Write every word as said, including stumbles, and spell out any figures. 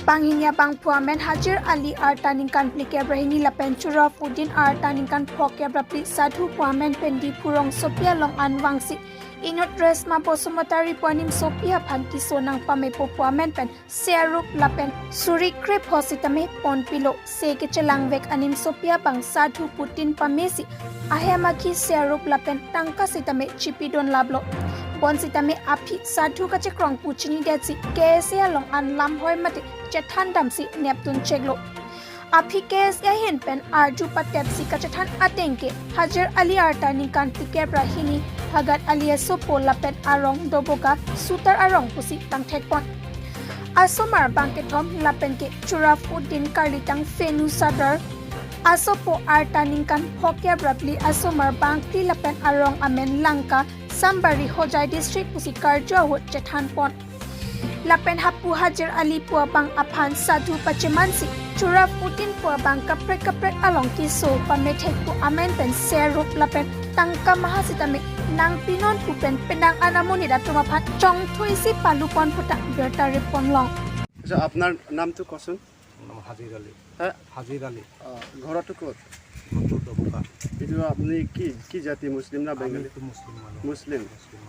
Banghini abangphu amen Hajir Ali arta ningkan phlikep ra hini lapen Churafuddin arta ningkan phokep ra phli Sadhu pu amen pen Diphu rongsopi along an vangsi inut Resma Basumatary pu animsopi aphan keso nangpamepo pu amen pen se arup lapen suri krepho sitame ponpilo. Se kechelangvek animsopi abang Sadhu pu tin pamesi ahem akhi se arup lapen tangka sitame chipidun laplo. Bonsitame aphi Sadhu kachekrong pu chinidetsi K S A along an lamhoi mate chethan damsi nepdun cheklo. Aphi K S A ahin pen arju patepsi kachethan ateng ke Hajir Ali arta ningkan phlikep ra hini Bhagat Ali asopo lapen arong Doboka Sutar arong pusi tangthekpon. Asomar bang kethom lapen ke Churafuddin karlitang Fenu Sadar asopo arta ningkan phokep ra phli asomar bangphli lapen arong amen Lanka Sambari Hojai district pusi karju ahut chethanpon. Lapen hapu Hajir Ali pu abang aphan Sadhu pachemansi Churafuddin pu abang kaprek kaprek along keso pamethek pu amen pen se arup lapen tangka maha sitame nangpinon pu pen penang an amonit atum aphan chongthuisi palupon puta birta ripon long. আচ্ছা, আপনার নামটো কচোন। নাম হাজিৰ আলী। হা? হাজিৰ আলী। আহ, ঘৰটো ক'ত? ঘৰটো ডবকা। এইটো আপুনি কি কি জাতি, মুছলিম না বেংগলী? আমিতো মুছলিম মানুহ। মুছলিম। মুছলিম